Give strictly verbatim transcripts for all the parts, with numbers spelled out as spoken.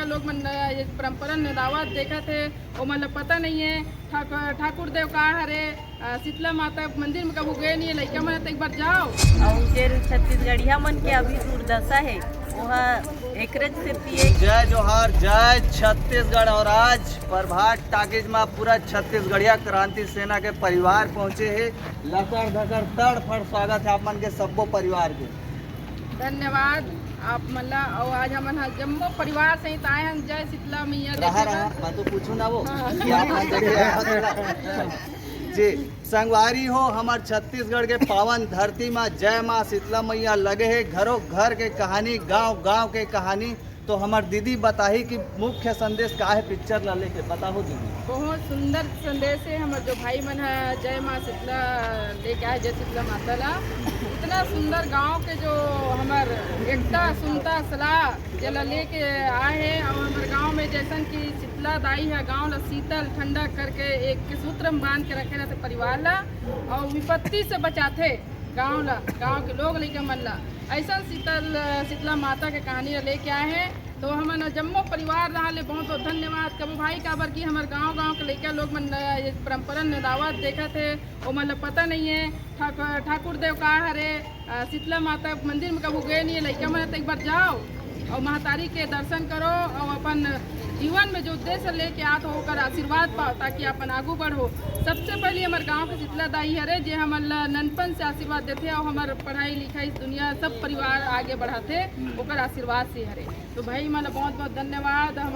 लोग मन ये परंपरा निभावत देखत हे, ओमन ला पता नहीं है ठाक-, ठाकुर देव का हरे। अ, शीतला माता मंदिर में कभू गए नहीं है, लइका मन तो एक बार जाओ। और जे छत्तीसगढ़िया मन के अभी दुर्दशा है, वो एकरे सेती है। जय जोहार, जय छत्तीसगढ़। और आज प्रभात टाकीज में पूरा छत्तीसगढ़िया क्रांति सेना के परिवार पहुंचे है। लसर धसर तड़ फड़ स्वागत है आप मन के सब्बो परिवार के। धन्यवाद आप मन ला। और आज हमन ह जम्मो परिवार सहित आए हन। जय शीतला मैया रहा, देखे रहा, बर। मैं तो पूछूं ना वो हाँ। कि आप मन देखे हैं, हाँ, जी, संगवारी हो, हमर छत्तीसगढ़ के पावन धरती मा जय माँ शीतला मैया लगे है। घरों घर के कहानी, गांव गांव के कहानी। तो हमर दीदी बताही कि मुख्य संदेश का है पिक्चर ला लेके, बताओ दीदी। बहुत सुंदर संदेश है। हमर जो भाई मन है जय माँ शीतला लेके आए, जय शीतला माता ला। इतना सुंदर गांव के जो हमर एकता सुनता सलाह जेला लेके आए हैं और हमर गांव में जैसन कि शीतला दाई है, गांव ला शीतल ठंडक करके एक सूत्र में बांध के रखे रहते परिवार ला और विपत्ति से बचाथे गांव ला, गांव के लोग लइका मन ला। ऐसन शीतल, शीतला माता के कहानी ला लेके आए हैं। तो हमन जम्मो परिवार रहा ले बहुत बहुत धन्यवाद कबो भाई, काबर कि हमर गांव गांव के लइका लोग मन ये परंपरा निभावत देखत हे, ओमन ला पता नहीं है ठाक-, ठाकुर देव का हरे। अ, शीतला माता मंदिर में कभू गए नहीं है, लइका मन तो एक बार जाओ और महतारी के दर्शन करो और अपन जीवन में जो उद्देश्य लेके आत हो ओकर आशीर्वाद पाओ, ताकि अपन आगू बढ़ो। सबसे पहले हमर गांव के शीतला दाई हरे जे हमन ला ननपन से आशीर्वाद देथे और हमर पढ़ाई लिखाई दुनिया सब परिवार आगे बढ़ाथे, ओकर आशीर्वाद से हरे। तो भाई मन ला बहुत बहुत धन्यवाद। हम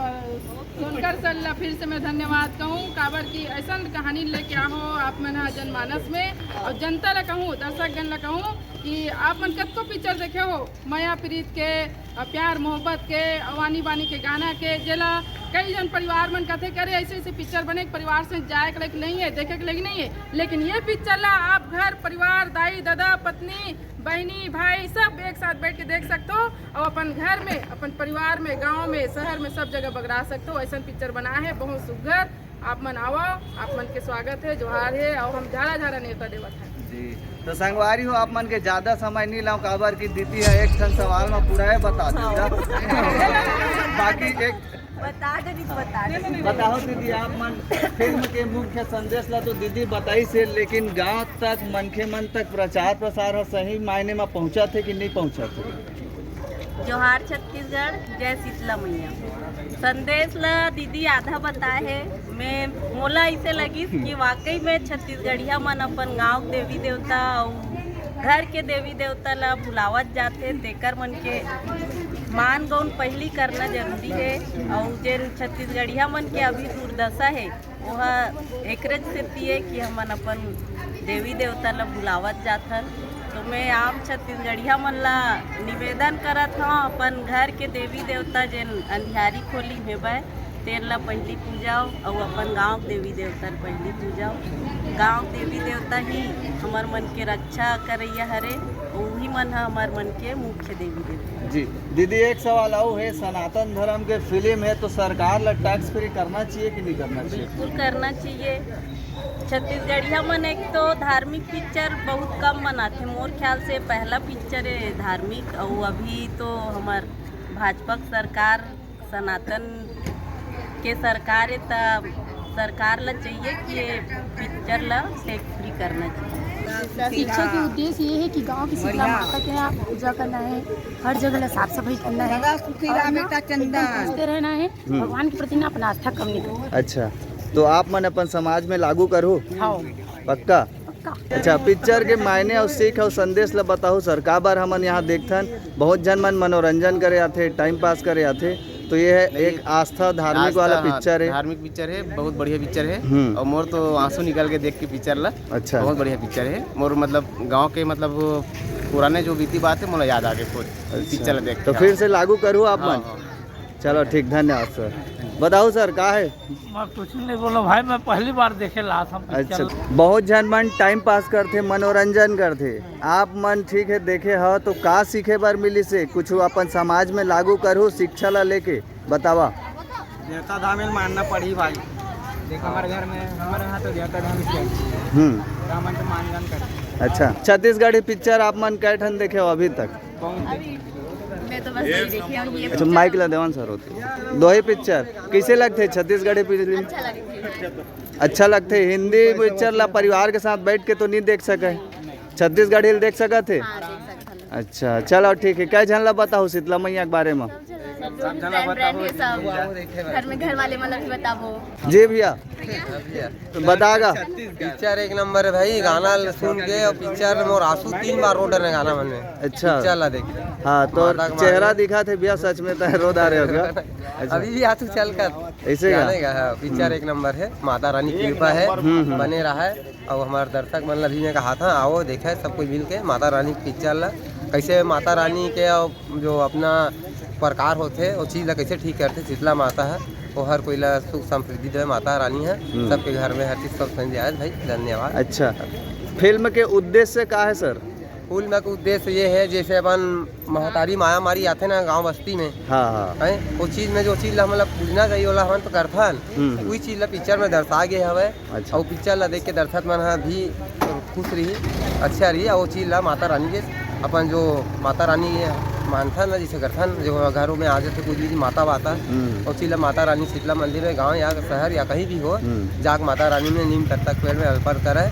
सोनकर सर ला फिर से मैं धन्यवाद कहूँ, काबर कि ऐसन कहानी लेके आहो आप मन हा जनमानस में। और जनता ला कहूँ, दर्शक गण ला कहूँ कि आप मन कतको पिक्चर देखे हो, मया प्रीत के, अ, प्यार मोहब्बत के, अ, आनी बानी के गाना के, जेला कई जन परिवार मन कथे कि अरे ऐसे ऐसे पिक्चर बने, परिवार से जाए के लायक नहीं है, देखे के लायक नहीं है, लेकिन ये पिक्चर ला आप घर परिवार, दाई ददा, पत्नी, बहनी, भाई सब एक साथ बैठ के देख सकते हो और अपन घर में, अपन परिवार में, गांव में, शहर में सब जगह बगरा सकते हो। ऐसा पिक्चर बना है बहुत सुघर। आप मन आवा, आप मन के स्वागत है, जोहार है और हम झाड़ा झाड़ा नेवता देवत है। जी, तो संगवारी हो, आप मन के ज्यादा समय नहीं लाऊं, काबर की दीदी है एक ठन सवाल में पूरा है बता दूंगा। बाकी एक बता दे, नहीं बता दे। बताओ दीदी, आप मन फिल्म के मुख्य संदेश ला तो दीदी बताई से, लेकिन गांव तक, मनखे मन तक प्रचार प्रसार ह सही मायने में पहुंचत है कि नहीं पहुंचत है? जोहार छत्तीसगढ़, जय शीतला मैया। संदेश ला दीदी आधा बताए है। मैं, मोला ऐसे लगिस कि वाकई में छत्तीसगढ़िया मन अपन गांव के देवी देवता अउ घर के देवी देवता ला भुलावत जाथे, तेकर मन के मान गौन पहली करना जरूरी है। अउ जेन छत्तीसगढ़िया मन के अभी दुर्दशा है, ओहा एकरे सेती है कि हमन अपन देवी देवता ला भुलावत जाथन। तो मैं आम छत्तीसगढ़िया मन ला निवेदन करत हौं, अपन घर के देवी देवता जेन अंधियारी खोली में हेबय, तेन ला पहिली पूजाओ अउ अपन गांव के देवी देवता ला पहिली पूजाओ। गांव देवी देवता ही हमर मन के रक्षा करइया हरे, उही मन ह हमर मन के मुख्य देवी देवता। जी दीदी, एक सवाल अउ है, सनातन धर्म के फिल्म है तो सरकार ला टैक्स फ्री करना चाहिए कि नहीं करना चाहिए? बिल्कुल करना चाहिए। छत्तीसगढ़िया मन एक तो धार्मिक पिक्चर बहुत कम बनाथे, मोर ख्याल से पहला पिक्चर है धार्मिक, अउ अभी तो हमर भाजपा के सरकार, सनातन के सरकार है, त सरकार ला चाहिए कि ये पिक्चर ला टैक्स फ्री करना चाहिए। शिक्षा के उद्देश्य ये है कि गांव की शीतला माता के यहाँ पूजा करना है, हर जगह ला साफ सफाई करना है दादा, सुखी और रहा ना बेटा एकदम चंदन। हंसते रहना है, हम्म। भगवान के प्रति ना अपना आस्था कम नहीं करना। अच्छा, तो आप मन अपन समाज में लागू करहू? हाँ। पक्का? पक्का। अच्छा, पिक्चर के मायने अउ सीख अउ संदेश ला बताहू सर। काबर हमन यहाँ देखथन, बहुत झन मन मनोरंजन करे आथे, टाइम पास करे आथे, तो ये है नहीं, एक आस्था धार्मिक आस्था, वाला हाँ, पिक्चर है। धार्मिक पिक्चर है, बहुत बढ़िया पिक्चर है। हम्म। और मोर तो आंसू निकल के देख के पिक्चर ला। अच्छा। बहुत बढ़िया पिक्चर है। मोर मतलब गांव के मतलब वो पुराने जो बीती बात है, मोला याद आ गए पूरी अच्छा। पिक्चर ला देख के। तो फिर से लागू करहू आप हाँ, मन? हाँ। चलो ठीक, धन्यवाद सर। बताओ सर, का है? मैं कुछ नहीं बोला भाई, मैं पहली बार देखे ला था पिक्चर। अच्छा, बहुत झन मन टाइम पास करथे, मनोरंजन करथे, आप मन ठीक है देखे हो तो का सीखे बर मिली से? कुछ अपन समाज में लागू करहू शिक्षा ला लेके, बतावा। देवता धाम में मानना पड़ी भाई। देख, हमारे घर में, हमारे यहाँ तो देवता धाम ही है। हम्म। रावण के मानदान करते हैं। अच्छा, छत्तीसगढ़ी पिक्चर आप मन कै ठन देखे हो अभी तक? बहुत। तो बस वही देखे और ये अच्छा, picture माइक ला देवन सर होते। दो ही पिक्चर कैसे लगते छत्तीसगढ़ी फिल्म? अच्छा लगते। अच्छा लगते। हिंदी पिक्चर ला परिवार के साथ बैठ के तो नहीं देख सके, छत्तीसगढ़ी ला देख सकत है। हाँ, देख सकत है। अच्छा, चलो ठीक है। कै झन ला बताओ शीतला मैया के बारे में? सब झन ला बताओ। घर में घर वाले मन ला भी बताओ। जी भैया, तो बता गा। पिक्चर एक नंबर है भाई, गाना सुन के और पिक्चर मोर आंसू तीन बार रोड ने गाना मन में। अच्छा। पिक्चर ला देख। हाँ, तो माता के चेहरा मारे। दिखा थे भैया, सच में तो रो डारे होगा। अच्छा। अभी भी आंसू चल कर ऐसे का? जाने का है, पिक्चर हम्म। एक नंबर है, माता रानी की कृपा है, हम्म, हम्म। बने रहा है। और हमारे दर्शक मन ला भी मैं कहा था, आओ देखे सब कोई मिल के माता रानी की पिक्चर ला, कैसे माता रानी के और जो अपना प्रकार होथे, वो चीज़ ला कैसे ठीक करथे शीतला माता ह, वो हर कोई ला सुख समृद्धि देवे माता रानी ह, हम्म। सबके घर में हर चीज़ सुख समृद्धि आए भाई। धन्यवाद। अच्छा, फिल्म के उद्देश्य का है सर? फिल्म का उद्देश्य ये है, जैसे अपन महतारी माया मारी आथे ना गांव बस्ती में, हाँ, हाँ। हैं, वो चीज़ में जो चीज़ ला हमन ला पूजना चाहिए, ओला हमन तो करथन, हम्म, हम्म। वही चीज़ ला पिक्चर में दर्शा गए हवे। अच्छा। अउ पिक्चर ला देख के दर्शक मन ह भी खुश रही, अच्छा रही। अउ वो चीज ला माता रानी के अपन जो माता रानी मानथन ना, जैसे करथन, जो घरों में आ जाथे कुछ भी माता वाता, हम्म। वो चीज ला माता रानी शीतला मंदिर में गांव या शहर या कहीं भी हो, हम्म। जाके माता रानी में नीम तत्ता के पेड़ में अर्पण करे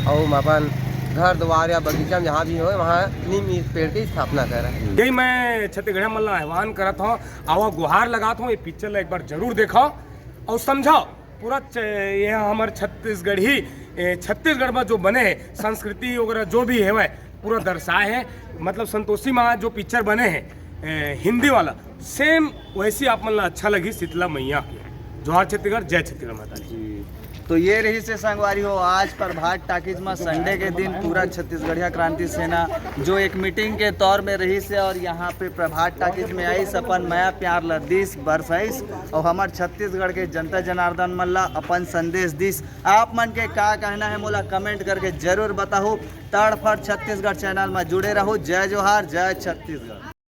अउ अपन घर द्वार या बगीचा में जहाँ भी हो, वहाँ नीम पेड़ की स्थापना करे। यही मैं छत्तीसगढ़िया मन ला आह्वान करत हूँ, आवा गुहार लगात हूँ, ये पिक्चर ला एक बार जरूर देखो और समझो। पूरा च-, ये हमर छत्तीसगढ़ी, ए, छत्तीसगढ़ में जो बने हे, संस्कृति वगैरह जो भी हेवय, पूरा दर्शाए हे। मतलब संतोषी माँ जो पिक्चर बने हे, ए, हिंदी वाला, सेम वैसी आप मन ला अच्छा लगही शीतला मैया के। जोहार छत्तीसगढ़, जय छत्तीसगढ़ माता दी। जी। तो ये रहिस हे संगवारी हो, आज प्रभात टाकीज में संडे के दिन पूरा छत्तीसगढ़िया क्रांति सेना जो एक मीटिंग के तौर में रहिस हे और यहाँ पे प्रभात टाकीज में आइस, अपन मया प्यार ला दिस, बरसाइस और हमर छत्तीसगढ़ के जनता जनार्दन मन ला अपन संदेश दिस। आप मन के का कहना है, मोला कमेंट करके जरूर बताहू। तड़फड़ छत्तीसगढ़ चैनल में जुड़े रहू। जय जोहार, जय छत्तीसगढ़।